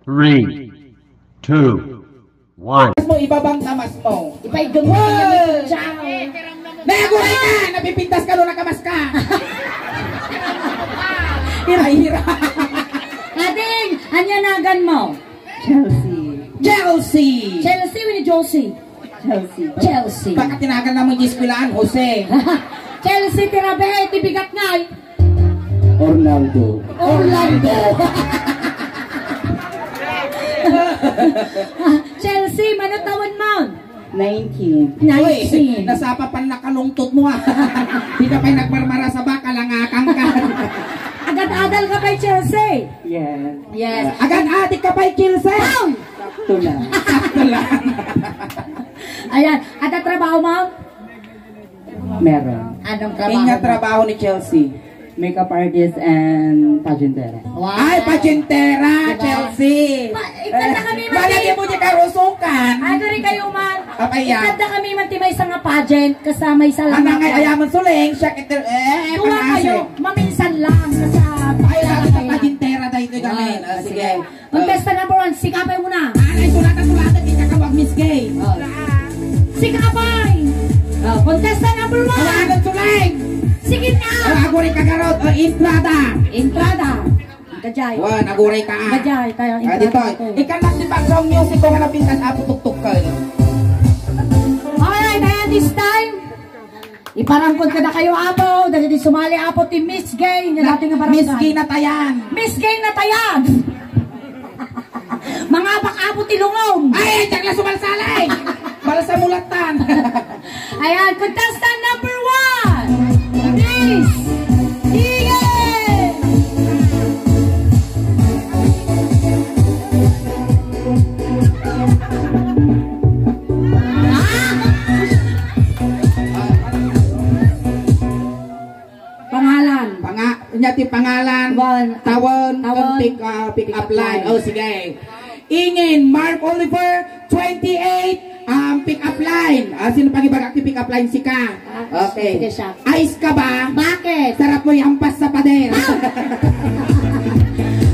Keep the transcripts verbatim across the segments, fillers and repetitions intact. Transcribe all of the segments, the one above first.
Three, two, one. Mas mo, ibabang kamas mo. Ipaigong mo. Wow! Ciao. Naguray ka! Napipintas ka, no, nakamas ka! Hira-hira. Ading, ania nagan mo? Chelsea. Chelsea. Chelsea wenno Josie? Chelsea. Chelsea. Baka tinagan na mo yung eskwelahan, Jose. Chelsea, tira be, ti bigat ngay. Orlando. Orlando. Chelsea, mano tawen mo? Nineteen. Uy, nineteen. Nasapa pan nakalungtot mo, ah. Di ka pa'y nagmarmara sa baka, langakang ka. Agad-adal ka pa'y Chelsea. Yes. Yes. Agad-adik ka pa'y Chelsea. Ow! Sakto lang. Sakto lang. Ayan. Ada trabaho, ma'am? Meron. Anong trabaho Inya mo? Trabaho ni Chelsea. Makeup artist and pageantera. Wow. Ay, pageantera, Diba? Chelsea. Pa-, ikanta kami, Eh, Mati. Malagay mo di karusukan. Ano rin kayo man? Apaya. Ikanta kami man ti maysa nga pageant, kasama isa lang Ana nga nga ayaman suling, siya kita, eh, Tuwa pangasi. Kayo, maminsan lang, kasama Ay, lang lagi sa kayo. Pageantera dahil ito Wow. kami. Ah, sige. Contestant number one, sikapay mo na. Anay, sulatan, sulatan, di ka kawag, Miss Gay. Oh. Sikapay! Oh, contestant number one. Awanan, Sulay! Sige na! Oh, aguray ka garot. Oh, entrada. Entrada. Kajay. Wa, naguray ka, ah. Kajay, tayo, Ah, entrada dito. Ko. Ikan lang di background music ko nga napintas, apo tuktukan. Alright, ayan, this time. Iparangkod kadakayo, Apo, dagiti sumali, Apo, ti Miss Gay nga Na-, dati nga barangay. Miss Gay na tayan. Miss Gay na tayan. Mangabak, Apo, ti lungom. Ay, diak la sumalsalay. Balsa mulatan. Ayan, contestant number one, Miss Gay. Ah! Pangalan. Panga-, nya ti pangalan, Bon. Tawen, Tawen. Ken pick, ah, pick up line. Pick up line. Oh, sige. Ingen, Mark Oliver, twenty-eight, um, pick up line. Ah, sino pang ibagak ti pick up line? Sika. Ah, Okay. sige siya. Ayos ka ba? Bakit? Sarap mo ihampas sa pader. Ah!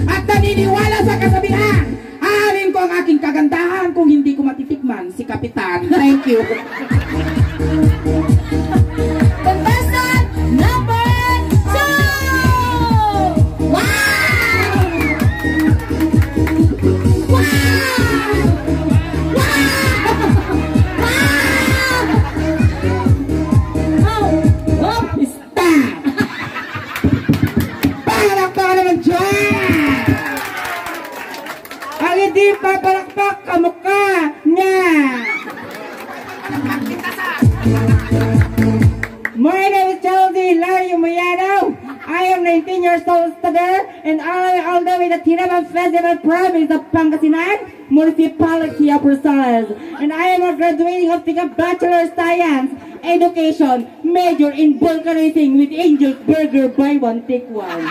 At naniniwala sa kasabihan, Aanin ko ang aking kagandahan kung hindi ko matitikman si Kapitan. Thank you. Contestant number two! Wow! Wow! Wow! Wow! Oh, oh, Stop! Palakpakan naman dyan! Ang hindi papalakpak, kamukha niya! My name is Chelsea Hilario Mayano. I am nineteen years old today, and I am all the way the Tinamang Festival, province of Pangasinan. Municipality of Rosales, and I am a graduating of the Bachelor of Science Education, major in vulcanizing with Angel Burger, buy one, take one.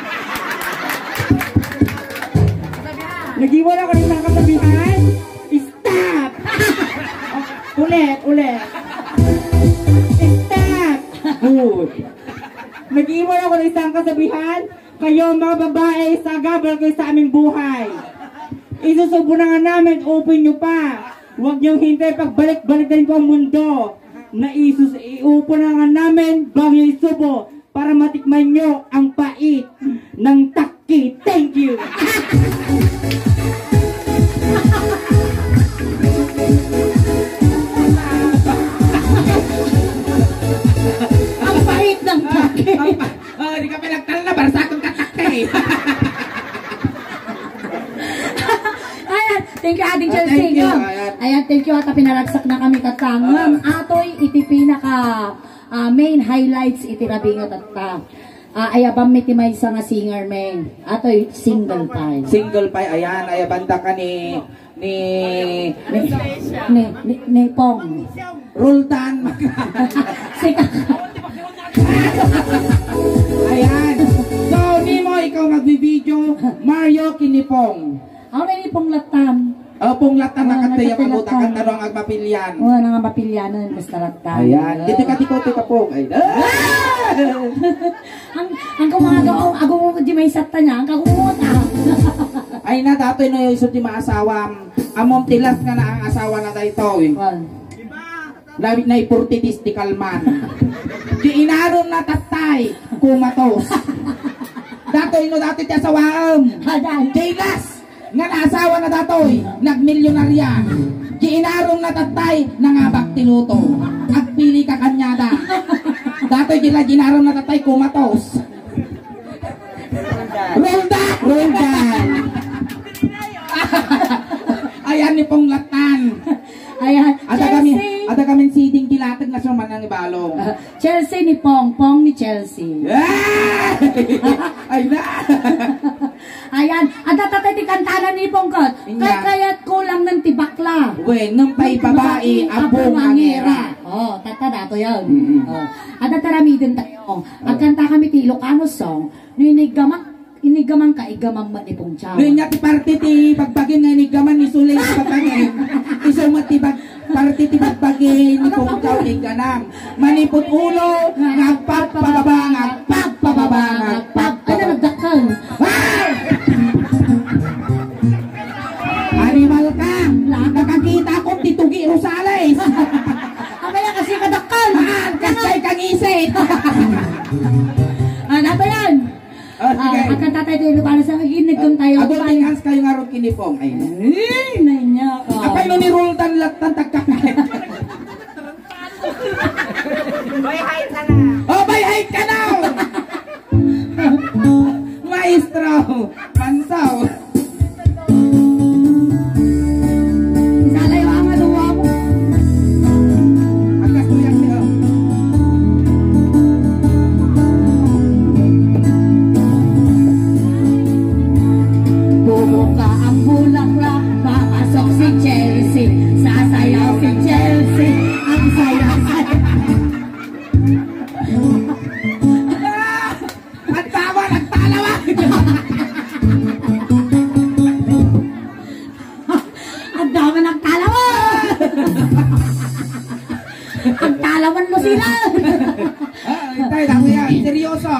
Nag-iwan ako ng isang kasabihan. Stop! Ulit, ulit. Stop! Good. Nag-iwan ako ng isang kasabihan. Kayo, mga babae, sagabal kayo sa aming buhay. Isusubo na nga namin, open nyo pa. Huwag niyong hintay pagbalik-balikan ko ang mundo. Na isus-, iupo na nga namin bago niyo isubo para matikman nyo ang pait ng takki. Thank you. Ang pait ng takki. Ang pa-, Oh, di ka pinagtalna, barsa akong katakay. Ayan, thank you, Ading Oh, Chelsea, thank you, no? Ayan. Ayan, thank you, ata pinaragsak na kami katangam. Ah. Atoy, iti pinaka, ah, main highlights iti rabii nga tatta. Ah, ayaban mi ti maysa nga singer, men. Atoy, single pie. Single pie, ayan, ayaban ta ka ni Ni, ni, ni, ni, ni Pong. Roldan. Sika. Ayan. So, Nemo, ikaw magbi-video. Mario, kini Pong. Aw, ni Pong Latan. Oh, Pong Latan, Oh, nakataya nakataya ka buta, Latan. Kataro ang agmapilian. Oh, nang mapilianan, basta Latan. Ayan. Oh. Dito ka, dito, dito ka, Pong. Ay, ah! Ang, ang kumagaw, ago mo, di may satta niya, ang kagungot, ah. Ay na, datoy no isu ti maasawam. Ammom ti last nga naasawa na daytoy. Wan. Na, naipurtitis ti kalman. Di inarom na tattay, kumatos. Datoy no datoy ti asawaem. Aday. Di last nga naasawa na datoy, nagmilyonarya. Di inarom na tattay, nangabak ti luto. Agpili ka kaniada. Datoy di la di inarom na tattay, kumatos. Roldan! Roldan! Ayan ni Pong Latan. Ayan, adda kami, Chelsea. Adda kami siding dilatag nga sumanang ibalong. Ah, Chelsea ni Pong, Pong ni Chelsea. Ah! Ay na! Ayan, adda tatay ti kantana ni Pong ket. Inya. Kay kayat kulang ng ti bakla. Wen, nung pay babae, abong angera. Oh, tatta dato yan. Mm-mm. Oh. Adda taramiden tayo. Agkanta kami ti Ilocano song, no inigamak, inigaman ka, igaman met ni Pungchaw. Ngayon nga ti parte ti bagbagin nga inigaman ni Sulay sa bagbagin. Iso met ti bag-, parte ti bagbagin ni Pungchaw, iganam. Manipot ulo, nga agpagpababa, nga agpagpababa, nga agpagpababa. Ay, nagdakkel. Ah! Animal ka! Nakakita ko ti Tugi Rosales! Abaya kasi kadakkel! Ah, kasay kangisit! Ah, ano ba yan? Ah, sige. Ah, agkanta tayo ti Ilocano song, iginigdon tayo. Agul ti hands kayo nga rod kinipong. Ay, nanya ka. Apay no ni Roldan Latan tagkakay. Bay, hi ka na. Oh, bay, hi ka na! Maestro, pansaw. Isalayo ang aduwa mo. Agkas tuyang niya. Bumuka ang bulaklak, papasok si Chelsea. Sasayaw si Chelsea, ang saya-saya. Ang tama, nagtalawan! Ang dami ng talawan! Ang talawan mo sila! Ah, hintay, dami yan. Seryoso.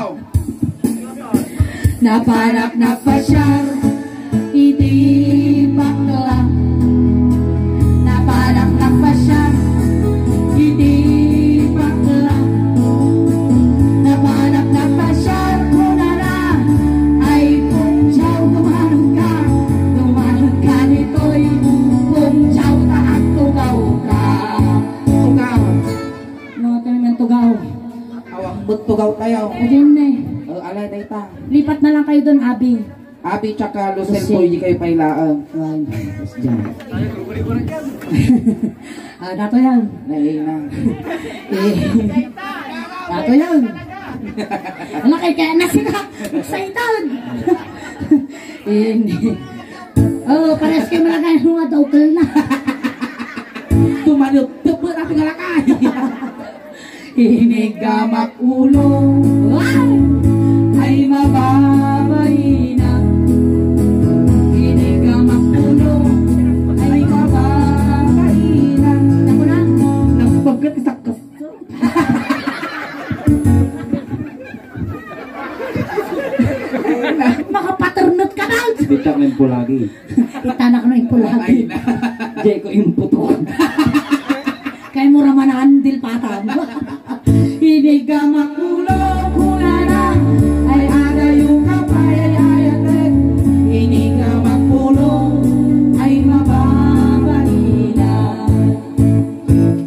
Napanak napasyar iti bakla. Napanak napasyar iti bakla. Napanak napasyar kunana, ay, Pungjaw, dumanon ka. Dumanon ka ditoy, Pungjaw, ta agtugaw ka. Tugaw. No, ito naman tugaw. Awak, magtugaw tayo. Ayun na eh. Oh, alay, dayta. Lipat na lang kayo doon, Abi. Abi tsaka Lucel Lucel. Boy, di kayo pailaan. Ay, yes, dyan. Ah, dato yan. Naiinang. Eh. Dato yan. Wala kay kaya na sila. Excited. Eh, hindi. Oh, pares kayo malagay ng mga daukal na. Tumalog. Tupad ang tingalakay. Inigamak ulo, ay, ay, mababaina. Inigamak ulo, ay, mababaina. Ako na. Nagpagkat isakkas. Makapaternot ka na. Bitak ng pulagi. Itanak no impulagi. Ay, na. Jeko imputok. Kay mura man andil patam. Inigamak ulo, kunana, ay, adayo ka pay, ay, ay, ay. Inigamak ulo, ay, mababaina.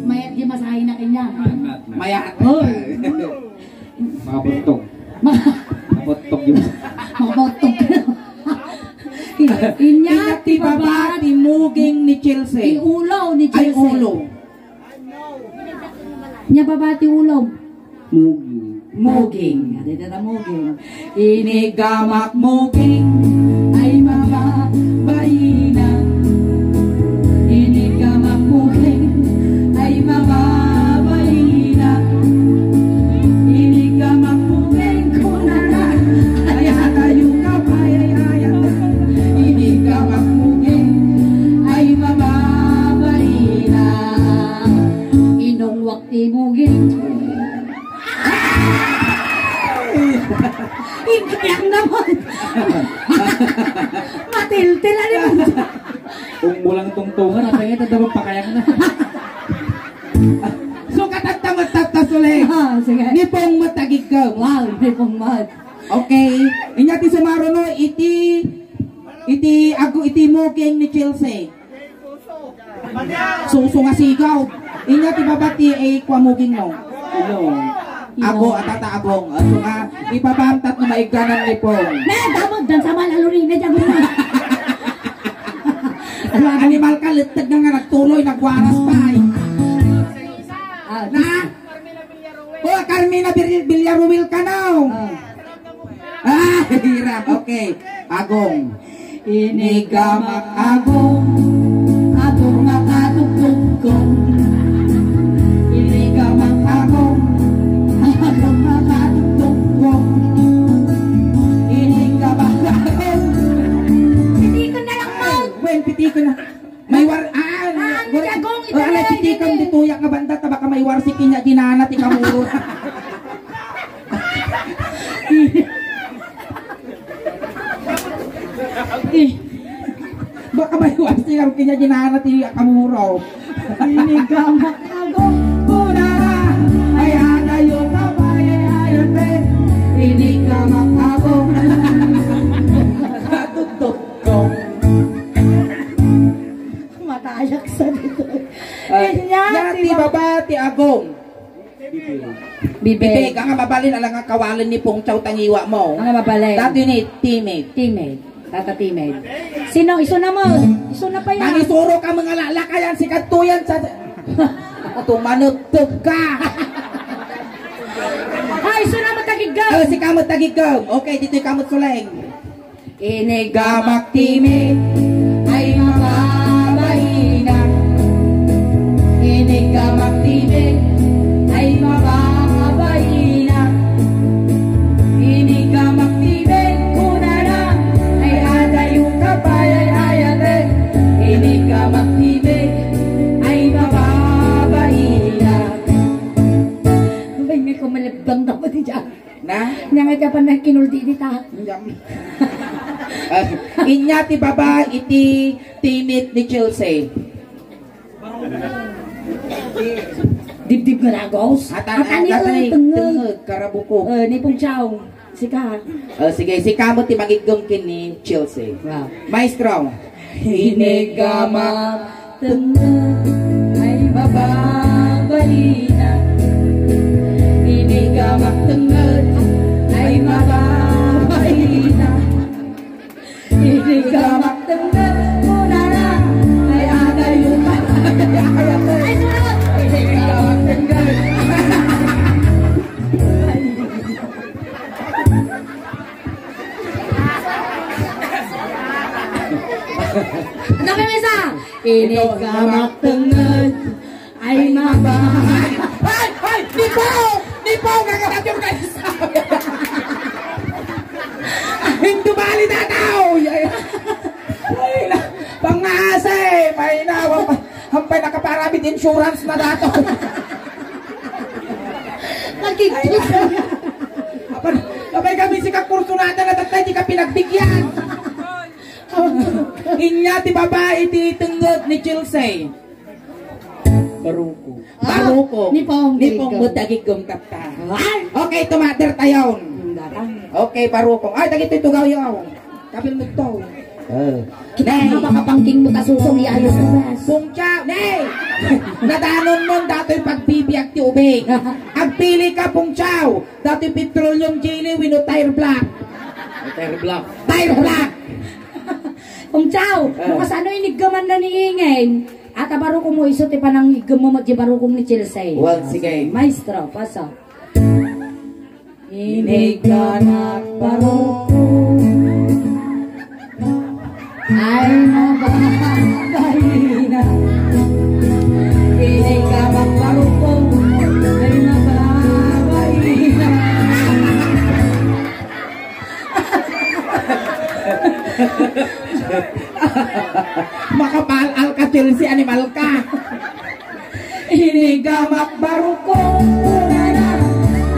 Mayat di masahin na kanya. Mayat. Oh. Mga buntog. Mga Mga buntog yun. Mga buntog. Inya ti baba ti muging ni Chelsea. Ti ulo ni Chelsea. Ay, ulo. Inya baba ti ulo. Muging. Muging. Adi data muging. Inigamak muging, ay, mababaina. Inigamak muging, ay, mababaina. Inigamak muging, kunana, ay, adayo ka pay, ay, ay, ay. Inigamak muging, ay, mababaina. Inungwak ti muging. Ingkang naman. Filter, ano mo dyan? Kung mulang tungtungan, at ang ito, dapat pakayang na. So, katatta, matatta, Sule. Ah, sige. Ni Pong matagigaw. Wow, ni Pong mat. Okay. Inya ti sumaruno, iti, iti, ago, iti muking ni Chelsea. Suso nga sigaw. Inya ti babati, eh, kuamuging mo. Hello. Ago, atata, agong. Aso nga, ibabamtat no maigganan ni Pong. Ne, damod, dan sa malaluri, ne, jago na. Ano, animal ka, littag na nga nagtuloy, nagwaras pa, eh. Ah, na? Oh, Carmina Vil-, Villaruel ka na, oh. Ah. Ah, hirap. Okay. Agong. Inigamak agong, agong makatugtog ko. Inigamak agong, agong makatugtog ko. Inigamak agong. Pitikon na lang mo. Wen, pitikon na. May war-, ah, ah, ang war-, jagong, oh, ala, ito, pitikon, ito. Dituyak nga banda, ta baka may warsi kanya dinana, ti kamuro. Eh, baka may wasi kang kanya ginana ti akamuro. Inigamak agong kunana, ay adayo ka pa, ay ayate. Inigamak agong katugtog ko. Matayak sa dito. Ah, inya, yati, baba ti agong. Bibig. Bibig, nga mabalin, ala nga kawalen ni Pungchaw tangiwa mo. Nga mabalin. Dati ni Timid. Timid. Tata Timid. Sino? Isu na mo. Isu na pa yan. Nangisuro ka mga lalakayan, si Katuyan sa... Tumanutog ka. Ay, isu na mo tagigam. Oh, si kamot tagigam. Okay, dito kamot suleng. Inigamak timid ay mababaina. Inigamak timid ay mababaina. Inigamak timid kunana ay adayo ka pay ay ayate. Inigamak timid ay mababaina. Abay, may kumalabdang daw di dyan. Na? Nya nga ka pa nagkinuldi dita. Inyam. Ah, inya ti baba iti timid ni Chelsea. Dibdib nga lagos. Atan-, atan ni, atan ni, tenged. Tenged, karabuko. Eh, ni Pungchaw. Sika. Ah, sige, sika mo ti magiggem ken ni Chelsea. Wow. Maestro. Inigamak tenged ay mababaina. Inigamak tenged ay mababaina. Inigamak tenged kunana ay adayo ka. Ay, sunod. Inigamak tenged. Ang dami, Mesa! Inigamak tenged ay maba. Ay! Ay! Nipo! Nipo! Nagkakatyo ka isa! Hindi bali na tao! Ay, na, pangase! May na, hampay nakaparamit insurance na dato. Nakikita. Apay, apay kami si Kakursunada na tatay, di ka pinagbigyan. Inya ti babae ti tenged ni Chelsea. Baruko. Ah, Baruko. Ni Pong Ni Pong Gigom. Mo dagigom tatta. Ay! Okay, tumater tayon. Ang datang. Okay, Baruko. Ay, dagito tugaw yaw. Kapil mo to. Oh. Kita Nay. Nga makapangking mo ta susong yayos ko, bes. Pungchaw, nay! Nadanon mo datoy pagbibiag ti ubing. Agpili ka, Pungchaw. Datoy petroleum jelly wenno tire black. Tire black. Tire black. Pungchaw, ah. Mo kasano iniggaman na ni Ingay? Ata Baruko mo isu ti panangiggam mo met di Barukong ni Chelsea. Well, sige. Maestro, paso. Iniganak Baruko. Ay, mababaina. Iniganak Baruko. Ay, mababaina. Makapal-al ka, Chelsea, animal ka. Inigamak Baruko, unana.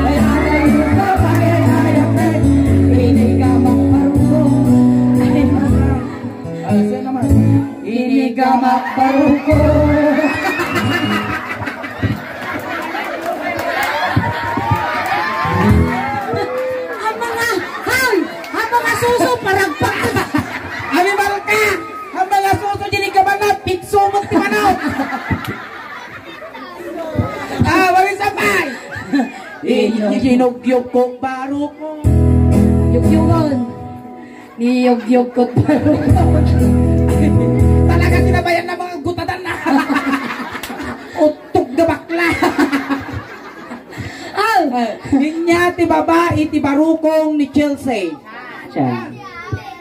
Ay, ay, ay, ay, ay, ay, ay. Inigamak Baruko. Ay, ay. Ginugyog ko, barukong. Yugyugon. Niyugyog ko, barukong. Talaga, tinabayan na mga gutadan na. Utog na bakla. Ah! Inya ti babai ti barukong ni Chelsea. Siya.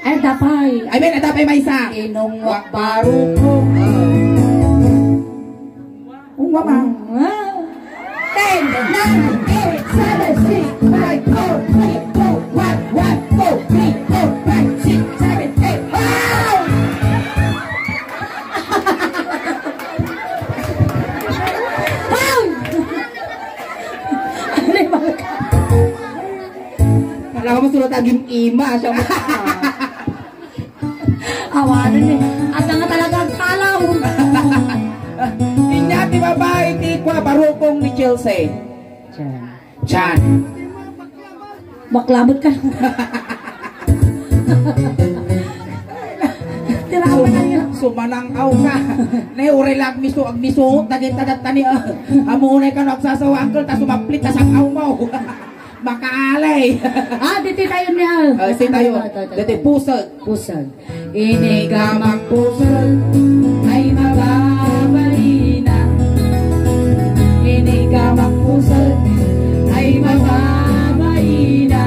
Ay, adda pay. I mean, adda pay maysa. Inong wa-, barukong. Ungwa, ma. Ungwa. Ten, nine, eight, seven, six, five, four, three, two, one, one, two, three, four, five, six, seven, eight. Wow! Wow! Ano yung mga Kala ko masunod aging ima, siya mo. Awanan eh. At nga talaga talaw. Inya ti babai ti kua barukong ni Chelsea. Chan. Chan. Baklamot ka. Tirawan na yun. Sumanang-aw ka. Ne, uray lang agmisu-, agmisungot, dagita datani, ah. Amunay ka no agsasawa, uncle, ta sumaplit, ta sang-aw mo. Makaalay. Ah, ditoy tayo niya. Ah, si tayo. Ito, ito, ito. Ditoy pusag. Pusag. Ini ka magpusag ay mababaina. Ini ka magpusag ay mababaina.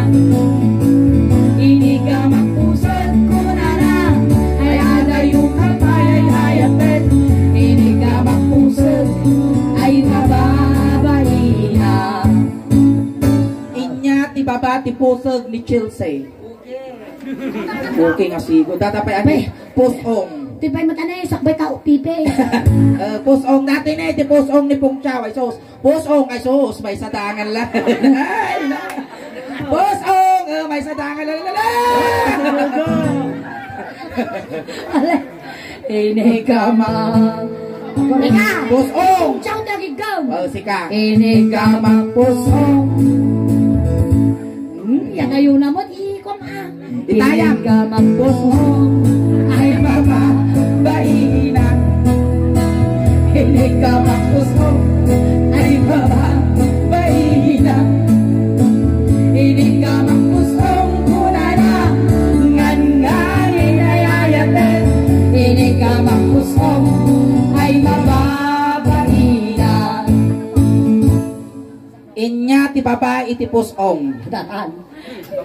Ini ka magpusag kunana ay adayo ka pay ay hayaten. Ini ka magpusag ay mababaina. Inya ti baba ti pusag ni Chelsea. Okay nga sigo. Data pay ani? Pus-ong. Ti pay matanay, sakbay ka, pipe. Eh, pus-ong. Dati na ti pus-ong ni Pungchaw. Ay sus. Pus-ong. Ay sus. May sadangan lang. Ay, na. Pus-ong. Eh, may sadangan lang. Ala. Ini ka ma-, Ika! Pus-ong! Siya ang tagigaw! Oh, sika. Ini ka magpus-ong. Hmm, yan kayo na mo, di ko ma-, Itayam. Ini ka magpus-ong. Ay, baba, baina. Ini ka magpus-ong. Ay, baba, baina. Ini ka magpus-ong kunana, ngan nga inayayaten. Ini ka magpus-ong ay mababaina. Inya ti babai ti pus-ong. Daan.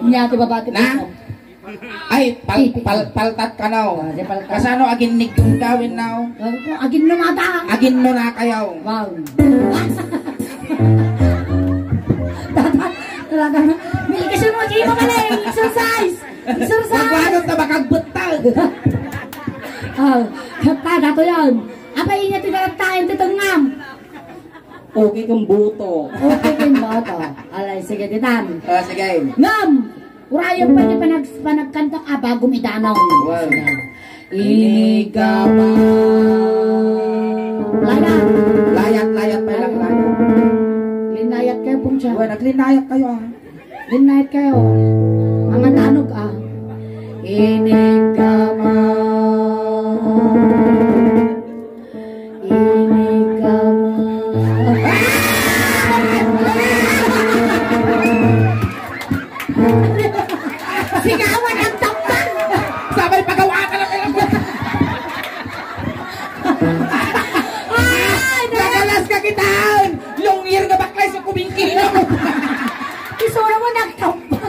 Inya ti babai ti Na? pus-ong. Ay, pal-, pal-, paltat ka, no? Ah, di paltat. Kasano aginnig yung gawin, no? Ah, aginno mata. Aginno na kayo. Wow. Dapat talaga. May kasi mo, di mo pala eh. Exercise. Exercise. Magwanot na makagbutang. Ah, kata, dato yan. Apa inya ti darat tayo, ti tengngam? Okay kang buto. Okay kang buto. Alay, sige, ditan. Ah, sige. Ngam! Urayan pa ni panag-, panagkantak, ah, bago midanaw. Well. Sige. Igama. Layat. Layat, layat pa lang, layat. Linayat kayo, Pungcha. Well, naglinayat kayo, ah. Good night kayo. Mga tanog, ah. Inigama. Inigama. Sigawan ang tampan. Sabay pagawaan na lang. Ay, nagalas ka kitaan. Long year nga bakla, isu kumingkino. Isura mo nagtampa.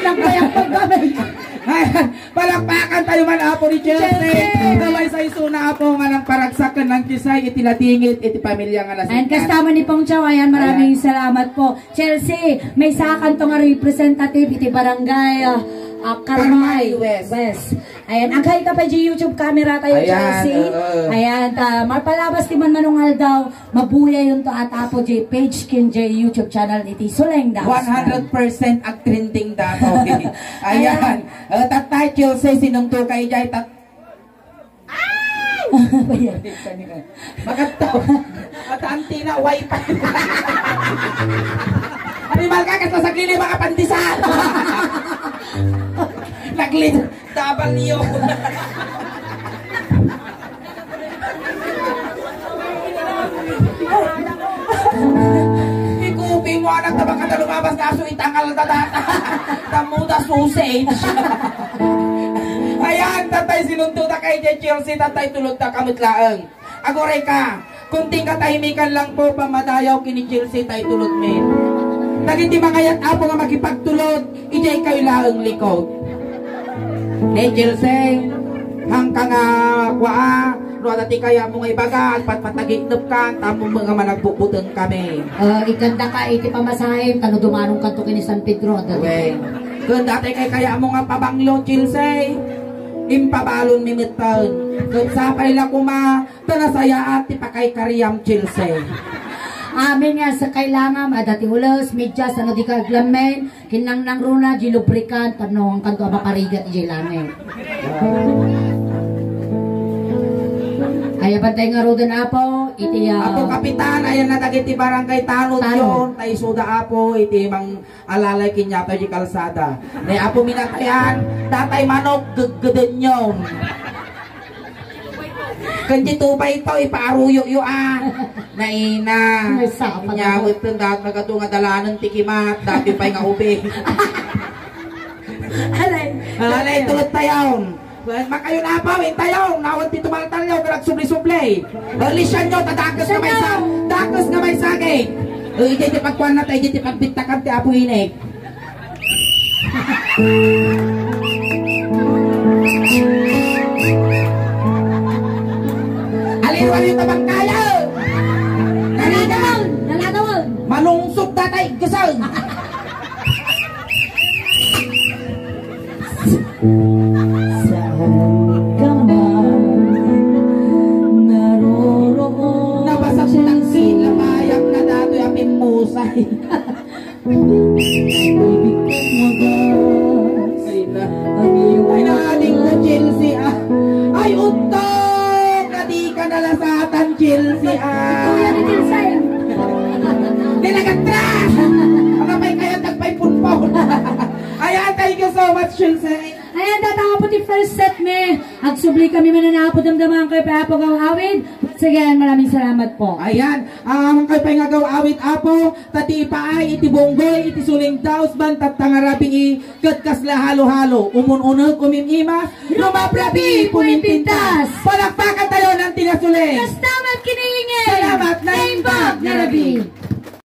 Nagbayag paggamit. Ayan, palakpakan tayo man, Apo ni Chelsea. Chelsea. Na may saysuna, Apo, nga nang paragsakan ng kisay, iti ladingit, iti pamilya nga nasintan. And customer ni Pong Chow, ayan, maraming salamat po. Chelsea, may sakan to nga representative iti barangay, ah, ah, Carmay Carmay West. West. Ayan, agay ka pa di YouTube camera tayo, Ayan, Chelsea. Oo. Ayan, ta, mapalabas ti man manungal daw, mabuyayon to at Apo di page kin di YouTube channel iti Suleng Dance One hundred percent ag trending daw. Ayan. Ayan. Uh, tatay, Chelsea, sinunto kay jay tat- Ay! Makataw. At antina, wifi. Animal ka, kasi sa gili, mga pandesal. Naglit. Tabang niyo. Lumabas nga aso, itangal da data. Tammuda sausage. Ayan, tatay, sinunto da kay Chelsea, tatay, tulod da kamit laeng. Aguray ka, kunting katahimikan lang po, pamadayaw kini Chelsea, tay tulod mi. Dagiti mangayat, Apo, nga makipagtulod, idiay kayo laeng likod. Eh, Chelsea, hangka nga kua, no, adda ti kayatmo nga ibaga, agpatpatagiknepkan, tammo nga managbutbuteng kami. Ah, ikanda ka iti pamasahem, tano dumanong kanto kini San Pedro, adda ti Wen. Ken dati kay kayatmo nga pabanglo, Chelsea, impabalon mi metten. Ket sapay la koma, ta nasayaat ti pakaykariam, Chelsea. Amin nga sa kailangan, adda ti ules, medyas, ano di ka aglammen, kinangnangruna, di lubricant, tapno hangkanto a maparigat di langit. Ay, abantay nga ruden, Apo, iti, ah, Apo Kapitan, ayan na dagiti barangay tanod Tanod. Yon, tay suda, Apo, iti mang alalay kaniato di kalsada. Ni Apo minatayan, datay manok, geggedenyo. Ken di tubay ito, ipaaruyo yo, ah. Naina. May sapa Nya, na. Ito, dat, magado nga dalanen ti kimat, dati pay nga ubi. Alay. Alay, tulot tayon. Wen, makayon, Apo, intayon, nawan ti tumaltalyo, ken agsubli-subli. Lisianyo, ta dakes nga maysa, dakes nga maysagit. Eh, iti ti pagkuanna, ta iti ti pagbittakan ti Apo Inek. Aliwan ito bangkaya. Nalagawan, nalagawan. Malungsog tatay, gusal. Saan ka man naroroon? Nabasag taksi, lamayag na datoy a pimmusay. Ibig kong wagas. Ay na. Ang iyong Ay na, aling ko, Chelsea, ah. Ay, untog! Kadi ka nalasatan, Chelsea, ah. Kuya ni Chelsea. Di nagatras! Ang apay kayo, tagpay punpon. Ayan, thank you so much, Chelsea. Ayan, tatanga po ti first set mi. Agsubli kami mananapo, damdaman kayo pa Apo gaw awid. Once again, maraming salamat po. Ayan, ah, man kayo pa nga gaw awid, Apo, tati ipaay iti bunggoy, iti suling daus, ban tatta nga rabii, ket kasla halo-halo, umun-uneg, umim-imas, rumaprabii, pumipintas. Palakpakan tayo ng tinasuling. Kasta met kiniingin. Salamat, naimbag nga rabii.